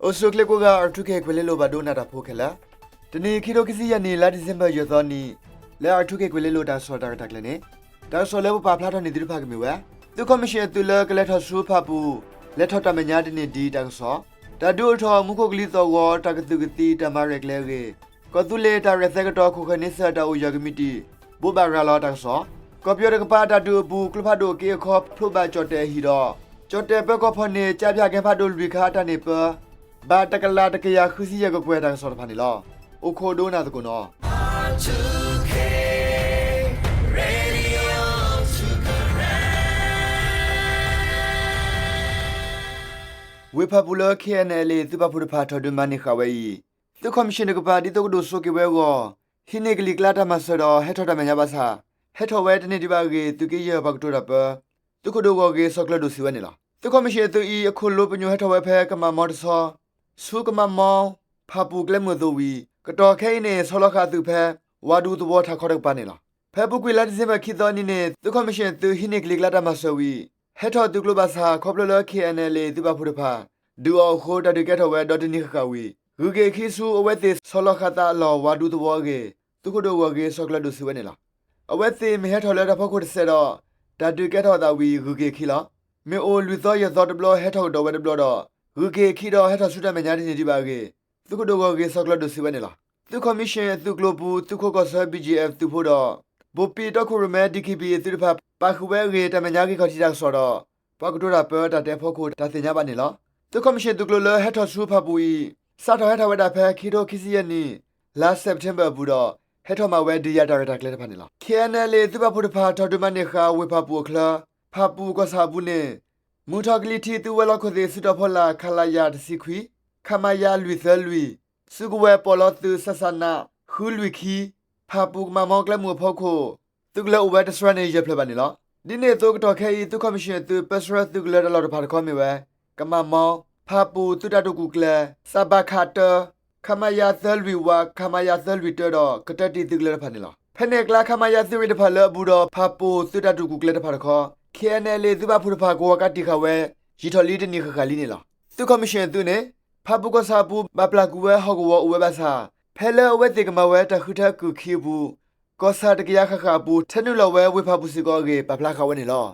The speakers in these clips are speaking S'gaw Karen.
အိၣ်ဆူၣ်ချ့ကိးဂၤ R two K ကွဲၤလ့လိၤဘၣ်ဒိနၢ်တၢ်ဖိခဲလၢာ်, တနံၤအံၤ ခံထိခံဆံယဲၢ်နံၣ် လါဒံၣ်စ့ဘၢၣ် ယဲၢ်သီနံၤ လၢ R two K ကွဲၤလ့လိၤတၢ်ကစီၣ်တၢ်ရဲၣ်တၢ်ကျဲၤန့ၣ်, တၢ်ကစီၣ်လၢပပာ်ဖျါထီၣ်န့ၢ်သုတဖၣ်ကမ့ၢ်ဝဲ သုးခီၣ်မံၣ်ၡ့ၣ်အသုးလၢကလဲၤထီၣ်ဆူဖၣ်ပူၤ လဲၤထီၣ်တၢ်မဲာ်ညါတန့ၢ်ဒံးတၢ်ကစီၣ်, တၢ်ဒုးအိၣ်ထီၣ်မူခိၣ်ကလံၤသီၣ်ဂီၤ တၢ်ကသုးကသံတၢ်မၤရဲၣ်ကျဲၤအဂ့ၢ်, ကီၢ်သူလ့ၤတၢ်ရဲၣ်သဲကတီၤခိၣ်ဃဲၤန့ဆၢၣ်တၢ်အိၣ်ယၢၢ်ကမံးတံာ် ဘိးဘၣ်ရၤလီၤတၢ်ကစီၣ်, ကီၢ်ပယီၤတကပၤတၢ်ဒုးအပူၤ ကျိဖးဒိၣ်အက့အခီဖျိးဘၣ်ကၠီၣ်တဲၣ်အဟံၣ်ဒီး ကၠီၣ်တဲၣ်ပၢကီၢ်ဖီၣ်န့ၢ် ကၠါဖၠၣ်ကဲဖးဒိၣ်လွံၢ်ခါအတၢ်န့ၢ်ပၢ ဘၣ်တကလးတကယၤဃုဆံယဲၢ်ကကွဲၢ်တၢ်ကစီၣ်တဖၣ်န့ၣ်လီၤ. အိၣ်ခိးဒိကနၣ်သကိးနီၤ. ဝ့ၢ်ဖၣ်ပူၤလၢ K N L A သုးပာ်ဖှိၣ်တဖၣ်ထီၣ်ဒုးမၤန့ၢ်ဃာ်ဝဲအံၤ, သုးခီၣ်မံၣ်ၡ့ၣ်တကပၤ ဒ်သိးကဒိၣ်စိက့ၤဝဲအဂီၢ် ဟံးန့ၢ်ကလံၤကျါတၢ်မၤစၢၤဒီး ဟဲထီၣ်တၢ်မဲာ်ညါဘၣ်ဆၣ် ဟဲထီၣ်ဝဲတန့ၢ်ဒံးဘၣ်အဂ့ၢ် သုးက့ယဲၢ်ပှၤကတိၤတၢ်ပၢ သုးခိၣ်ဒိၣ်ဂီၢ်ဂ့ၢ် စီၤကျၢၤဒိၣ်စံးဝဲန့ၣ်လီၤ. သုးခီၣ်မံၣ်ၡ့ၣ်အသုးအံၤ အခိၣ်လိပညိၣ်ဟဲထီၣ်ဝဲဖဲ ကမၣ်မီတဆီ ဆူကမၣ်မီ ဖၣ်ပူၤကျဲမုၢ်အသိးဝံၤ ကတီၢ်ခဲအံၤန့ၣ် ဆီလီၤဃာ်အသုးဖဲ ဝၤဒူသဝီထးခီတကပၤန့ၣ်လီၤ. ဖဲအပူၤကွံာ်လါဒံၣ်စ့ဘၢၣ်ခံသီအနံၤန့ၣ် သုးခီၣ်မံၣ်ၡ့ၣ်အသုး ဟံးန့ၢ်ကလံၤကျါတၢ်မၤစၢၤဝံၤ ဟဲထီၣ်သုးကျိၤဘၣ်ဆၣ် ခီဖျိလၢ K N L A သုးပာ်ဖှိၣ်တဖၣ် ဒုးအီၣ်အဃိ တၢ်ဒုးကဲထီၣ်ဝဲဒီးတနံၤဃၣ်ဃၣ်ဝံၤ ဂုၤက့ၤခံဆူအဝဲသ့ၣ်ဆီလီၤဃာ်သးအလီၢ် ဝၤဒူသဝီအဂ့ၢ် သုးခိၣ်ဒိၣ်ဂီၢ်ဂ့ၢ် စီၤကျၢၤဒိၣ်စံးဝဲန့ၣ်လီၤ. အဝဲသ့ၣ်မ့ၢ်ဟဲထီၣ်လၢတၢ်ဖီခိၣ်တစဲးဒီး တၢ်ဒုးကဲထီၣ်အသးဝံၤ ဂုၤက့ၤအခံလီၤ. မ့ၢ်အိၣ်လွံၢ်သီယဲၢ်သီတဘျီ ဟဲထီၣ်ကဒီးဝဲတဘျီဒီး ဂုၤက့ၤအခံဒီးဟဲထီၣ်ဆူတၢ်မဲာ်ညါတန့ၢ်ဒံးဘၣ်အဂ့ၢ် သုးခိၣ်ဒိၣ်ဂီၢ်ဂ့ၢ် စီၤကျၢၤဒိၣ်စံးဝဲန့ၣ်လီၤ. သုးခီၣ်မံၣ်ၡ့ၣ်အသုးကျိၤပူၤ သုးခိၣ်ကီၢ်ဆၢ B G F သုးဖိဒီး ဘိၣ်ပံၣ်တီခိၣ်ရိၣ်မဲ D K B A အသုးတဖၣ် ပာ်ဃုာ်ဝဲအဂ့ၢ် တၢ်မဲာ်ညါဂ့ၢ်ခီၣ်ထံးတၢ်ကစီၣ်ဒီး ပှၤကတိၤတၢ်ပၢတၢ်တဲအဖီခိၣ် တၢ်သ့ၣ်ညါဘၣ်န့ၣ်လီၤ. သုးခီၣ်မံၣ်ၡ့ၣ်သုးကျိၤလၢဟဲထီၣ်ဆူဖၣ်ပူၤအံၤ စးထီၣ်ဟဲထီၣ်ဝဲဒၣ်ဖဲ ခံထိခံဆံယဲၢ်နံၣ် လါစဲးပထ့ဘၢၣ်အပူၤဒီး ဟဲထီၣ်မၤဝဲဒုးယၤတၢ်ရဲၣ်တၢ်ကျဲၤတဖၣ်န့ၣ်လီၤ. K N L A သုးပာ်ဖှိၣ်တဖၣ် ထီၣ်ဒုးမၤန့ၢ်ဃာ်ဝ့ၢ်ဖၣ်ပူၤအချၢ ဖၣ်ပူၤကီၢ်ဆၣ်အပူၤန့ၣ် မုၢ်ထီၣ်ကလံၤထံးသုးဝဲၤလီၢ်ခိၣ်သ့ၣ် စုတီၤဖီလာ် ခလရ တဆံခွံ, Khmer လွံၢ်သၢလွံၢ်, စုကဝဲၤပီၣ်လီၤသုး စးစးနး ဃုလွံၢ်ခံ, ဖၣ်ပူၤကမၣ်မီကျဲမုၢ်အဖီခိၣ် သုးကလၢၤအိၣ်ဝဲတစှၤန့ၣ် ယဲၢ်ဖျၢၣ်ဘၣ်န့ၣ်လီၤ. ဒ်န့ၣ်အသိး ကတီၢ်ခဲအံၤ သုးခီၣ်မံၣ်ၡ့ၣ်အသုး ပၢဆှၢသုးကလၢၤတၢ်လီၢ်တဖၣ်တခီမ့ၢ်ဝဲ ကမၣ်မီ, ဖၣ်ပူၤသုးတၢ်တိာ်ကူၣ်ကျဲၤ စးဘးခးတၢ, Khmer သၢလွံၢ်ဝး, Khmer သၢလွံၢ်တၢဒီး ကတၢၢ်တံၢ်သုးကလၢၤတဖၣ်န့ၣ်လီၤ. ဖဲန့ၣ်အကျါ Khmer သုးရ့ၣ်တဖၣ်လၢအဘူးဒီး ဖၣ်ပူၤသုးတၢ်တိာ်ကူၣ်ကျဲၤတဖၣ်တခီ K N L A သုးပာ်ဖှိၣ်တဖၣ် ကဝီၤကးတံာ်ဃာ်ဝဲ ယံာ်ထီၣ်လံတနံၣ်ဃၣ်ဃၣ်လံန့ၣ်လီၤ. သုးခီၣ်မံၣ်ၡ့ၣ်အသုးန့ၣ် ဖၣ်ပူၤကီၢ်ဆၣ်အပူၤ ဘၣ်ပျၢ်ကွံာ်ဝဲဟီၣ်ကဝီၤအိၣ်ဝဲဘၣ်ဆၣ် ဖဲလၢအဝဲသ့ၣ်ကမၤဝဲတၢ်ဃုထၢအကုၢ်ခံအပူၤ ကီၢ်ဆၣ်တကယၤဃၣ်ဃၣ်အပူၤ ထၢနုာ်လီၤဝဲဝ့ၢ်ဖၣ်ပူၤစ့ၢ်ကီးအဂ့ၢ် ပာ်ဖျါဃာ်ဝဲန့ၣ်လီၤ.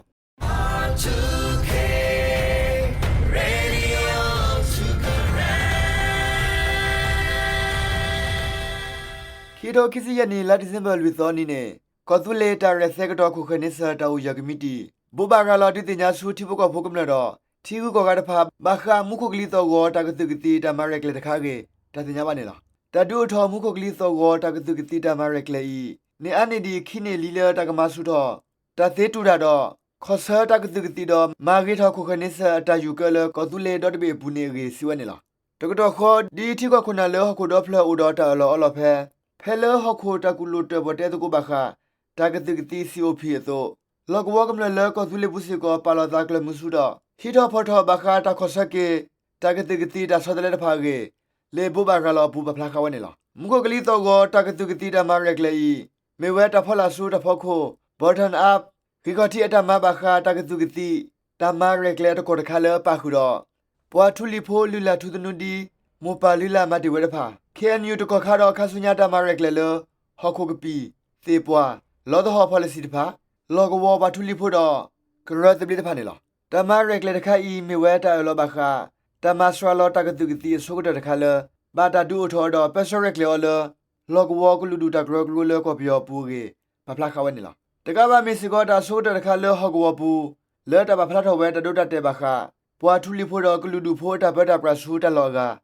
ခံထိခံဆံယဲၢ်နံၣ် လါဒံၣ်စ့ဘၢၣ်လွံၢ်သီအနံၤန့ၣ် ကီၢ်သူလ့ၤတၢ်ရဲၣ်သဲကတီၤခိၣ်ဃဲၤန့ဆၢၣ်တၢ်အိၣ်ယၢၢ်ကမံးတံာ် ဘိးဘၣ်ရၤလီၤဒုးသ့ၣ်ညါဆူထံဖိကီၢ်ဖိကမျၢၢ်ဒီး ထံဂုၤကီၢ်ဂၤတဖၣ် ဘၣ်ဃးမူခိၣ်ကလံၤသီၣ်ဂီၤတၢ်ကသုးကသံၣ်တၢ်မၤရဲၣ်ကျဲၤတခါအဂ့ၢ် တၢ်သ့ၣ်ညါဘၣ်န့ၣ်လီၤ. တၢ်ဒုးအိၣ်ထီၣ်မူခိၣ်ကလံၤသီၣ်ဂီၤတၢ်ကသုးကသံၣ်တၢ်မၤရဲၣ်ကျဲၤအံၤ န့ၢ်အါန့ၢ်ဒံးခံန့ၣ်လံလၢတၢ်ကမၤဆူၣ်ထီၣ် တၢ်သ့တူၢ်တၢ်ဒီး ခီၣ်ဆၢတၢ်ကသုးကသံၣ်ဒီး မၤဂ့ၤထီၣ်ခိၣ်ဃဲၤန့ဆၢၣ်အတၢ်ယူၤကၢလၢကီၢ်သူလ့ၤဒီတဘ့ၣ်အပူၤန့ၣ်အဂ့ၢ် စံးဝဲန့ၣ်လီၤ. တကတီၢ်ဃီ ဒ်ထံကီၢ်ခိၣ်နၢ်လၢဟီၣ်ခိၣ်ဒီဖျၢၣ်အိၣ်ဒီးတၢ်အၢၣ်လီၤအီလီၤဖဲ ဖဲလၢဟီၣ်ခိၣ်တၢ်ကူၣ်လိာ်တၢၣ်ပီၣ်တဲသကိးဘၣ်ဃး တၢ်ကသုးကသံၣ် C O P အသိး လီၢ်ကဝီၤကမျၢၢ်လၢကီၢ်သူလ့ၤပူၤစ့ၢ်ကီး ပာ်လီၤသးကျၢၤမုဆူဒီး ဟံးထီၣ်ဖီၣ်ထီၣ်ဘၣ်ဃးတၢ်ခီၣ်ဆၢက့ၤ တၢ်ကသုးကသံၣ်တၢ်ဆီတလဲတဖၣ်အဂ့ၢ် လံာ်ဘိးဘၣ်ရၤလီၤအပူၤပာ်ဖျါဃာ်ဝဲန့ၣ်လီၤ. မူခိၣ်ကလံၤသီၣ်ဂီၤတၢ်ကသုးကသံၣ်တၢ်မၤရဲၣ်ကျဲၤအံၤ မ့ၢ်ဝဲတၢ်ဖီလာ်ဆူတၢ်ဖီခိၣ် bottom up ဂံၢ်ခီၣ်ထံးအတၢ်မၤဘၣ်ဃးတၢ်ကသုးကသံၣ် တၢ်မၤရဲၣ်ကျဲၤအတကီၢ်တခါလၢပာ်ဃုာ်ဒီး ပှၤထူလံၤဖိလုၢ်လၢ်ထူသနူဒ် မိၢ်ပၢ်လုၢ်လၢ်မၤတ့ၢ်ဝဲတဖၣ် K N U တကီၢ်ခါဒီးခါဆူညါတၢ်မၤရဲၣ်ကျဲၤလၢ ဟီၣ်ခိၣ်ကပံာ်, သ့ၣ်ပှၢ်, လီသဟီၣ် policy တဖၣ်, လီၢ်ကဝီၤပှၤထူလံၤဖိဒီး ကရၢသဘျ့တဖၣ်န့ၣ်လီၤ. တၢ်မၤရဲၣ်ကျဲၤတခါအံၤ မ့ၢ်ဝဲတၢ်အၢၣ်လီၤဘၣ်ဃး တၢ်မၤစှၤလီၤတၢ်ကသုးကသံၣ်အဆိကတၢၢ်တခါလၢ ဘၣ်တၢ်ဒုးအိၣ်ထီၣ်အီၤဒီး ပၢဆှၢရဲၣ်ကျဲၤအီၤလၢ လီၢ်ကဝီၤကလုာ်ဒူၣ်တၢ်ကရၢကရိလၢကီၢ်ပယီၤအပူၤအဂ့ၢ် ပာ်ဖျါဃာ်ဝဲန့ၣ်လီၤ. တကးဘၣ်မ့ၢ်စ့ၢ်ကီးတၢ်အဆိကတၢၢ်တခါလၢဟီၣ်ကဝီၤပူၤ လၢတၢ်ပာ်ဖျါထီၣ်ဝဲတၢ်ဒိတၢ်တဲာ်ဘၣ်ဃး ပှၤထူလံၤဖိဒီးကလုာ်ဒူၣ်ဖိအတၢ်ပၢတၢ်ပြးဆူတၢ်လီၢ်အဂၤ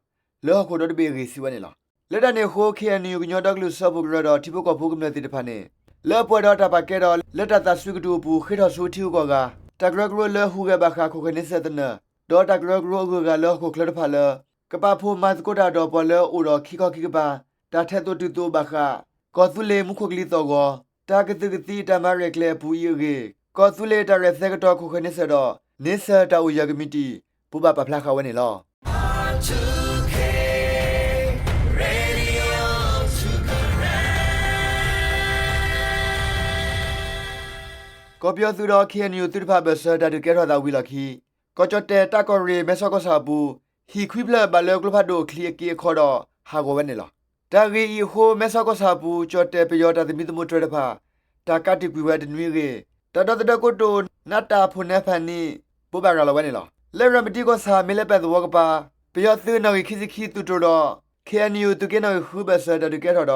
လၢဟီၣ်ခိၣ်ဒီတဘ့ၣ်အဂ့ၢ် စံးဝဲန့ၣ်လီၤ. လၢတၢ်န့ၣ်အဃိ K N U ကညီဒီကလုာ်စၢဖှိၣ်ကရၢဒီးထံဖိကီၢ်ဖိကမျၢၢ်သ့ၣ်တဖၣ်န့ၣ် လၢအပှဲၤဒီးတၢ်ပာ်ကဲဒီး လၢတၢ်သးစွံကတုၤအပူၤ ဃ့ထီၣ်ဆူထံဂုၤကီၢ်ဂၤ တၢ်ကရၢကရိလၢဟူးဂဲၤဘၣ်ဃးခိၣ်ဃဲၤန့ဆၢၣ်သနၢၣ် ဒီးတၢ်ကရၢကရိအဂုၤအဂၤလၢဟီၣ်ခိၣ်ချၢတဖၣ်လၢ ကပာ်ဖှိၣ်မၤသကိးတၢ်ဒီးပှၤလၢအအိၣ်ဒီးခံခီခံကပၤ တၢ်ထဲသိးတုၤသိးဘၣ်ဃး ကီၢ်သူလ့ၤမူခိၣ်ကလံၤသီၣ်ဂီၤ တၢ်ကသုးကသံၣ်တၢ်မၤရဲၣ်ကျဲၤအပူၤအံၤအဂ့ၢ် ကီၢ်သူလ့ၤတၢ်ရဲၣ်သဲကတီၤခိၣ်ဃဲၤန့ဆၢၣ်ဒီး န့ဆၢၣ်တၢ်အိၣ်ယၢၢ်ကမံးတံာ် ဘိးဘၣ်ပာ်ဖျါဃာ်ဝဲန့ၣ်လီၤ. ကီၢ်ပယီၤသုးဒီး K N U သုးတဖၣ်ဘၢၣ်စၢၤတၢ်ဒုးကဲထီၣ်သးဝံၤလီၢ်ခံ ကီၢ်ကၠီၣ်တဲၣ် တၢ်ကီၢ်ရ့ၣ် မဲဆီးကီၢ်ဆၣ်အပူၤ ဟံၣ်ခွံဖျၢၣ်ဘၣ်လၢကျိဖးဒိၣ်အချံအက့အခီဒီးဟးဂီၤဝဲန့ၣ်လီၤ. တၢ်ဂ့ၢ်အံၤအဃိ မဲဆီးကီၢ်ဆၣ်အပူၤ ကၠီၣ်တဲၣ်ပယီၤတၢ်သမံသမိးတြဲၤတဖၣ် တၢ်ကးတံာ်ကွံာ်ဝဲတနွံအဂ့ၢ် တၢ်ဒီသဒၢကိတိာ် နးတၢ်ဖိနဲဖးနံး ဘိးဘၣ်ရၤလီၤဝဲန့ၣ်လီၤ. လၢရၤမတံကီၢ်ဆၣ် မ့ၢ်လၢပၣ်သဝီကပၤ ပယီၤသုးနီၣ်ဂံၢ်ခံဆံခံသုးတြိၤဒီး ခ့ၣ်အဲၣ်ယူၣ် သုးက့နီၣ်ဂံၢ်ဃုဘၢၣ်စၢၤတၢ်ဒုးကဲထီၣ်ဒီး တု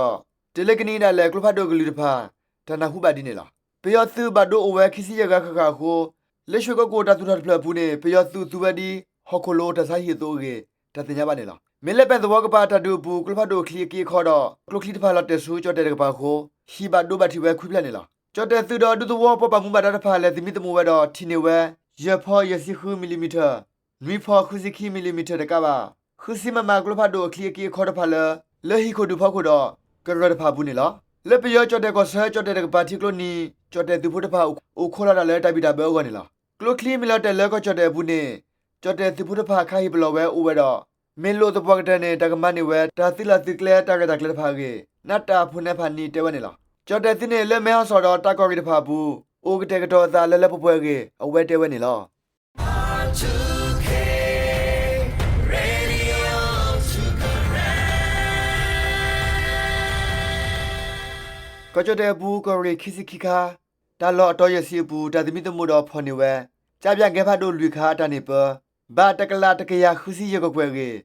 ၤလၢကနံၤအံၤဒၣ်လဲာ် ကျိဖးဒိၣ်ကလုာ်တဖၣ် တၢ်နၢ်ဟူဘၣ်ဒ်န့ၣ်လီၤ. ပယီၤသုးဘၣ်ဒိအိၣ်ဝဲခံဆံယဲၢ်ဂၤဃၣ်ဃၣ်အဃိ လၢရွှ့ၣ်ကိကိၣ်တၢ်သူၣ်ထီၣ်တဖျၢၣ်အပူၤန့ၣ် ပယီၤသုးသူဝဲဒ် ဟီၣ်ခိၣ်လိၤတၢ်ဆါဟံၣ်အသိးအဂ့ၢ် တၢ်သ့ၣ်ညါဘၣ်န့ၣ်လီၤ. မ့ၢ်လၢပၣ်သဝီကပၤတၢ်ဒုးအပူၤ ကျိဖးဒိၣ်အချံအက့အခီဒီး ကျိချံတဖၣ်လီၤတဲာ်ဆူကၠီၣ်တဲၣ်တကပၤအဃိ ဟံၣ်ဘၣ်ဒိဘၣ်ထံးဝဲခွံဖျၢၣ်န့ၣ်လီၤ. ကၠီၣ်တဲၣ်သုးဒီးဒူသဝီပှၤဘၣ်မူဘၣ်ဒါတဖၣ် လဲၤသမံသမိးဝဲဒီးထံၣ်န့ၢ်ဝဲ ယဲၢ်ဖီယဲၢ်ဆံဃု မံၤလံၤမံၤထၢၣ်, နွံဖီဃုဆံခံ မံၤလံၤမံၤထၢၣ်တကးဘၣ် ဃုဆံ မမ ကျိဖးဒိၣ်အချံအက့အခီတဖၣ်လၢ လၢဟံၣ်ခိၣ်ဒူၣ်ဖီခိၣ်ဒီး ကရၢၢ်တဖၣ်အပူၤန့ၣ်လီၤ. လၢပယီၤကၠီၣ်တဲၣ်ကီၢ်ဆၢ ကၠီၣ်တဲၣ်တကပၤထံကျိနံၤ ကၠီၣ်တဲၣ်သုးဖိတဖၣ် အိၣ်ခိးလီၤတၢ်လၢတၢ်ဘံၣ်တၢ်ဘၢအဂီၢ်န့ၣ်လီၤ. ကျိချံမ့ၢ်လီၤတဲာ်လၢကီၢ်ကၠီၣ်တဲၣ်အပူၤန့ၣ် ကၠီၣ်တဲၣ်သုးဖိတဖၣ်ခါဟ့ၣ်ပလီၢ်ဝဲအိၣ်ဝဲဒီး မ့ၢ်လိာ်သပှၢ်ကတၢၢ်န့ၣ် တၢ်ကမၤန့ၢ်ဝဲ တၢ်သုးလီၢ်သုးကျဲတၢ်ရဲၣ်တၢ်ကျဲၤတဖၣ်အဂ့ၢ် နးတၢ်ဖိနဲဖးနံးတဲဝဲန့ၣ်လီၤ. ကၠီၣ်တဲၣ်သုးန့ၣ် လၢမဲၢ်ဟီၣ်စီၣ်ဒီးတၢ်ကီၢ်ရ့ၣ်တဖၣ်အပူၤ အိၣ်ကတဲာ်ကတီၤအသးလၢလၢပှဲၤပှဲၤအဂ့ၢ် အဝဲတဲဝဲန့ၣ်လီၤ. ကီၢ်ကၠီၣ်တဲၣ်အပူၤ ကီၢ်ရ့ၣ်ခံဆံခံခါ တၢ်လီၢ်အတီၤယဲၢ်ဆံအပူၤ တၢ်သမံသမိးဒီးဖီၣ်န့ၢ်ဝဲ ကၠါဖၠၣ်ကဲဖးဒိၣ်လွံၢ်ခါအတၢ်န့ၢ်ပၢ ဘၣ်တကလးတကယၤဃုဆံယဲၢ်ကကွဲၢ်အဂ့ၢ်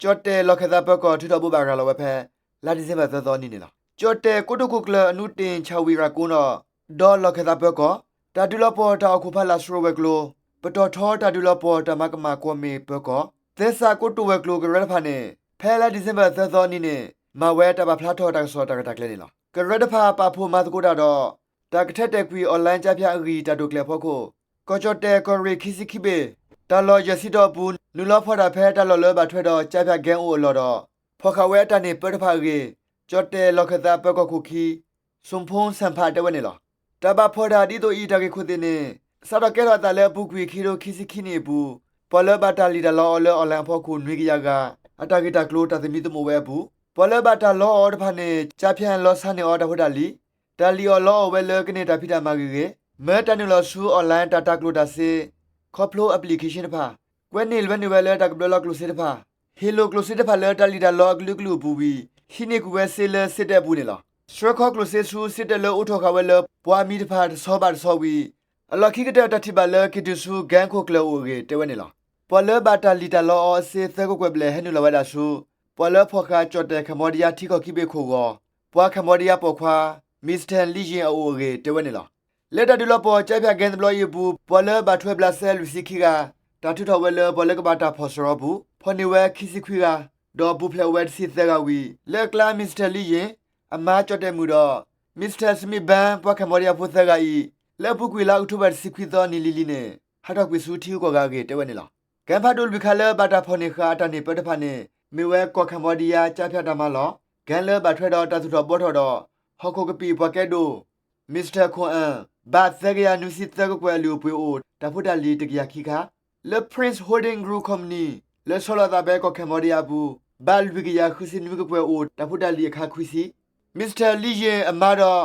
ကၠီၣ်တဲၣ်လီၢ်ခၢၣ်သးပၢၤကီၢ် ထုးထီၣ်ဘိးဘၣ်ရၤလီၤဝဲဖဲ လါဒံၣ်စ့ဘၢၣ်သၢသီအနံၤန့ၣ်လီၤ. ကၠီၣ်တဲၣ်ကိတိာ်ခိၣ်ကျၢၢ် အနူတ့ၣ် ဆၣ်ဝံၣ်ရၤကိနီၣ် ဒီးလီၢ်ခၢၣ်သးပၢၤကီၢ် တၢ်ဒုးလီၤပှီၢ်တၢ်အိၣ်ခိးဖးလာ်စှီၤဝဲၤကျိၤ ပတီၢ်ထီတၢ်ဒုးလီၤပှီၢ်တၢ်မၤကမၣ်ကွီၢ်မ့ၢ်ပၢၤကီၢ် သဲစးကိတိာ်ဝဲၤကျိၤကရၢတဖၣ်န့ၣ် ဖဲလါဒံၣ်စ့ဘၢၣ်သၢသီအနံၤန့ၣ် မၤဝဲတၢ်ပာ်ဖျါထီၣ်တၢ်ကစီၣ်တၢ်ရဲၣ်တၢ်ကျဲၤန့ၣ်လီၤ. ကရၢတဖၣ်ပာ်ဖှိၣ်မၤသကိးတၢ်ဒီး တၢ်ကထဲတဲာ်ကွံာ် online ကၠါဖၠၣ်အဂံၢ်တၢ်တိာ်ကျဲၤအဖီခိၣ် ကီၢ်ကၠီၣ်တဲၣ်ကီၢ်ရ့ၣ်ခံဆံခံဘ့ၣ် တၢ်လီၢ်ယဲၢ်ဆံတီၤအပူၤ နုာ်လီၤဖီၣ်တၢ်ဖဲတၢ်လီၢ်လၢဘၣ်ထွဲဒီးကၠါဖၠၣ်ကဲအိၣ်အလီၢ်ဒီး ဖီၣ်ဃာ်ဝဲအတၢ်န့ၢ်ပၢတဖၣ်အဂ့ၢ် ကၠီၣ်တဲၣ်လီၢ်ခၢၣ်သးပၢၤကီၢ်ခိၣ်ခံ စိၣ်ဖိစၣ်ဖး တဲဝဲန့ၣ်လီၤ. တၢ်ဘၣ်ဖီၣ်တၢ်ဒ်သိးအံၤ တၢ်ဂ့ၢ်ခိၣ်သ့ၣ်န့ၣ် စးထီၣ်ကဲထီၣ်အသးလၢအပူၤကွံာ် ခံထိခံဆံခံနံၣ်အပူၤ ပှၤလၢဘၣ်တၢ်လံၣ်တၢ်လီအီၤလၢ online အဖီခိၣ် နွံကယၤဂၤ အတၢ်ဂ့ၢ်တၢ်ကျိၤတၢ်သမံသမိးဝဲအပူၤ ပှၤလၢဘၣ်တၢ်လီအီၤတဖၣ်န့ၣ် ကၠါဖၠၣ်လီဆါန့ၢ်အီၤတၢ်ဖိတၢ်လံၤ, တၢ်လံၣ်အီၣ်လီအီၣ်ဝဲလၢကန့ၢ်တၢ်ဖံးတၢ်မၤဂ့ၤဂ့ၤ, မၢတၢ်နုာ်လီၤဆူ online တၢ်တၢ်ကျိၤတၢ်စ့ ခီဖျိ application တဖၣ်, ကွဲန့ၢ်လွဲန့ၢ်ဝဲလၢတၢ်ကဘျၢလီၤကျိၣ်စ့တဖၣ်, ဟ့ၣ်လိာ်ကျိၣ်စ့တဖၣ်လၢတၢ်လံၣ်တၢ်လီအကလုာ်ကလုာ်အပူၤဝံၤ ဟံးန့ၢ်ကွံာ်ဝဲစ့လၢစ့တၢးအပူၤန့ၣ်လီၤ. ဆှၢခီကျိၣ်စ့ဆူစ့တၢးလၢအိးထီၣ်ဃာ်ဝဲလၢပှၤအမံၤတဖၣ်တဆီဘၣ်တဆီဝံၤ အလီၢ်ခံကတၢၢ်တၢ်ထံၣ်ဘၣ်လၢက့ၤတုၤဆူ ကဲခိၣ်ကျၢၢ်အအိၣ်အဂ့ၢ် တဲဝဲန့ၣ်လီၤ. ပှၤလၢဘၣ်တၢ်လံၣ်တၢ်လီအီၤအစ့သၢကကွဲၢ်ဘျဲၣ် ဟဲနုာ်လီၤဝဲဒၣ်ဆူ ပှၤလၢဖီၣ်ဃာ်ကၠီၣ်တဲၣ် Cambodia ထံကီၢ်ခံဘ့ၣ်ခိၣ်ဂီၤ ပှၤ Cambodia ပိာ်ခွါ Mister Li Yin အအိၣ်အဂ့ၢ် တဲဝဲန့ၣ်လီၤ. လၢတၢ်ဒုးလီၤပှီၢ် ကၠါဖၠၣ်ကဲတဘျီအံၤအပူၤ ပှၤလၢဘၣ်ထွဲဘျးစဲလွံၢ်ဆံခံဂၤ တၢ်ထုးထီၣ်ဝဲလၢ ပှၤလၢကဘၣ်တၢ်ဖီၣ်စရီအပူၤ ဖီၣ်န့ၢ်ဝဲခံဆံခွံဂၤ, ဒီးပူၤဖျဲးအိၣ်ဝဲတဆံသၢဂၤဝံၤ လၢအကျါ Mister Li Yin အမါ ကၠီၣ်တဲၣ်မုၣ်ဒီး Mister Smith Ban ပှၤ Cambodia ဖိသၢဂၤအံၤ လၢအပူၤကွံာ်လါ October တဆံခွံသီနံၤလံၤလံၤန့ၣ် ဟးထီၣ်ကွံာ်ဆူထံဂုၤကီၢ်ဂၤအဂ့ၢ် တဲဝဲန့ၣ်လီၤ. ကဲဖးဒိၣ်လွံၢ်ခါလၢဘၣ်တၢ်ဖီၣ်န့ၢ်ဃာ်အတၢ်န့ၢ်ပၢတဖၣ်န့ၣ် မ့ၢ်ဝဲကီၢ် Cambodia ကၠါဖၠၣ်တၢ်မၤလီၢ်, ကဲလၢဘၣ်ထွဲဒီးတၢ်သူၣ်ထီၣ်ဘှီထီၣ်ဒီး ဟီၣ်ခိၣ်ကပံာ်ပှၤကဲဒိၣ် Mister Khoeun ဘၣ်သၢကယၤနွံဆံသၢကကွဲၢ်အလုၢ်အပှ့ၤအိၣ် တၢ်ဖိတၢ်လံၤတကယၤခံခါ, လၢ Prince Holding Group Company လၢဆီလီၤအသးဖဲကီၢ် Cambodia အပူၤ ဘၣ်လွံၢ်ကယၤဃုဆံနွံကကွဲၢ်အိၣ် တၢ်ဖိတၢ်လံၤအခါခွံဆံ, Mister Li Yin အမါဒီး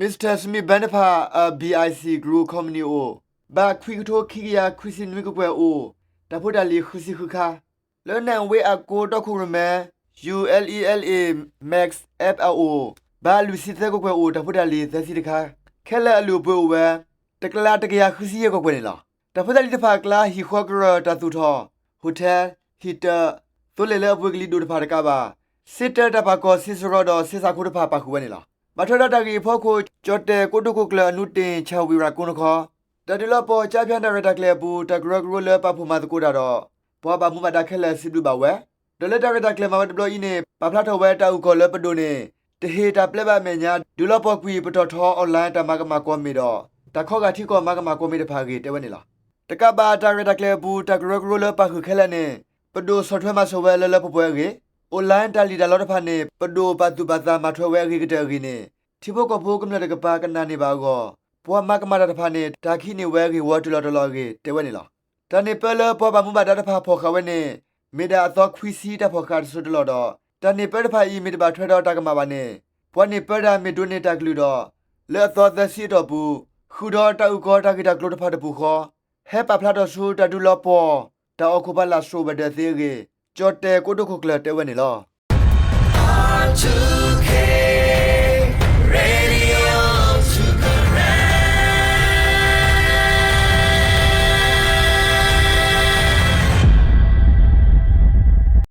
Mister Smith Ban တဖၣ်အ BIC Group Company အအိၣ် ဘၣ်ခွံကထိခံကယၤခွံဆံနွံကကွဲၢ်အိၣ် တၢ်ဖိတၢ်လံၤဃုဆံဃုခါ, လၢ Nantwey အကိးတီခိၣ်ရိၣ်မဲ Ulela Max F အအိၣ် ဘၣ်လွံၢ်ဆံသၢကကွဲၢ်အိၣ် တၢ်ဖိတၢ်လံၤသၢဆံတခါ, ခဲလၢာ်အလုၢ်အပှ့ၤအိၣ်ဝဲ တကလးတကယၤဃုဆံယဲၢ်ကကွဲၢ်န့ၣ်လီၤ. တၢ်ဖိတၢ်လံၤတဖၣ်အကျါ ဟံၣ်ဃီကရၢၢ်တၢ်သူၣ်ထီၣ်, hotel, ဟံၣ်တၢး, သိလ့ၣ်လၢအပှ့ၤကလံၤဒိၣ်တဖၣ်တကးဘၣ် စ့တၢးတၢ်ပာ်ကီၤ စ့စရီဒီးစ့စးခိတဖၣ်ပာ်ဃုာ်ဝဲန့ၣ်လီၤ. ဘၣ်ထွဲဒီးတၢ်ဂ့ၢ်အဖီခိၣ် ကၠီၣ်တဲၣ်ကိတိာ်ခိၣ်ကျၢၢ် အနူတ့ၣ် ဆၣ်ဝံၣ်ရၤကိနခီ တၢ်ဒုးလီၤပှီၢ်ကၠါဖၠၣ်တၢ်ရဲၣ်တၢ်ကျဲၤအပူၤ တၢ်ကရၢကရိလၢပာ်ဖှိၣ်မၤသကိးတၢ်ဒီး ပှၤဘၣ်မူဘၣ်ဒါခဲလၢာ်စံးဘျုးဘၣ်ဝဲ, ဒီးလၢတၢ်ရဲၣ်တၢ်ကျဲၤမၤဝဲတဘျီအံၤန့ၣ် ပာ်ဖျါထီၣ်ဝဲတၢ်အုၣ်ကီၤလၢပဒိၣ်န့ၣ် တဟ့ၣ်တၢ်ပျဲဘၣ်အမဲာ်ညါ ဒုးလီၤပှီၢ်ကွံာ်ပတီၢ်ထီ online တၢ်မၤကမၣ်ကွီၢ်မ့ၢ်ဒီး တၢ်ခီဂာ်ထံကီၢ်မၤကမၣ်ကွီၢ်မ့ၢ်တဖၣ်အဂ့ၢ် တဲဝဲန့ၣ်လီၤ. တကးဘၣ်တၢ်ရဲၣ်တၢ်ကျဲၤအပူၤ တၢ်ကရၢကရိလၢပာ်ဃုာ်ခဲလၢာ်န့ၣ် ပဒိၣ်ဆီၣ်ထွဲမၤစၢၤဝဲလၢလၢပှဲၤပှဲၤအဂ့ၢ်, online တၢ်လံၣ်တၢ်လီတဖၣ်န့ၣ် ပဒိၣ်ပာ်သူၣ်ပာ်သးမၤထွဲဝဲအဂ့ၤကတၢၢ်အဂ့ၢ်န့ၣ် ထံဖိကီၢ်ဖိကမျၢၢ်တကပၤကနၣ်န့ၢ်ဘၣ်အဂီၢ် ပှၤမၤကမၣ်တၢ်တဖၣ်န့ၣ် တၢ်ကဟံးန့ၢ်ဝဲအဂ့ၢ်ဝီတုၤလီၤတီၤလီၤအဂ့ၢ် တဲဝဲန့ၣ်လီၤ. တၢ်န့ၢ်ပၢလၢပှၤဘၣ်မူဘၣ်ဒါတဖၣ်ဖီၣ်ဃာ်ဝဲန့ၣ် မ့ၢ်ဒၣ်အသီခွံဆံတၢ်ဖီၣ်ဃာ်တစိၢ်တလီၢ်ဒီး တၢ်န့ၢ်ပၢတဖၣ်အံၤ မ့ၢ်တဘၣ်ထွဲဒီးတၢ်ကမၣ်ဘၣ်န့ၣ် ပှၤန့ၢ်ပၢတၢ်မ့ၢ်ဒိးန့ၢ်တၢ်ကလုၢ်ဒီး လၢအသီသၢဆံအတီၢ်ပူၤ ဃုာ်ဒီးတၢ်အုၣ်ကီၤတၢ်ဂ့ၢ်တၢ်ကျိၤတဖၣ်တပူၤဃီ ဟဲပာ်ဖျါထီၣ်ဆူတၢ်ဒုးလီၤပှီၢ် တၢ်အိၣ်ခိးဖးလာ်စှိးဝဲၤဒၢးသ့အဂ့ၢ် ကၠီၣ်တဲၣ်ကိတိာ်ခိၣ်ကျၢၢ်တဲဝဲန့ၣ်လီၤ.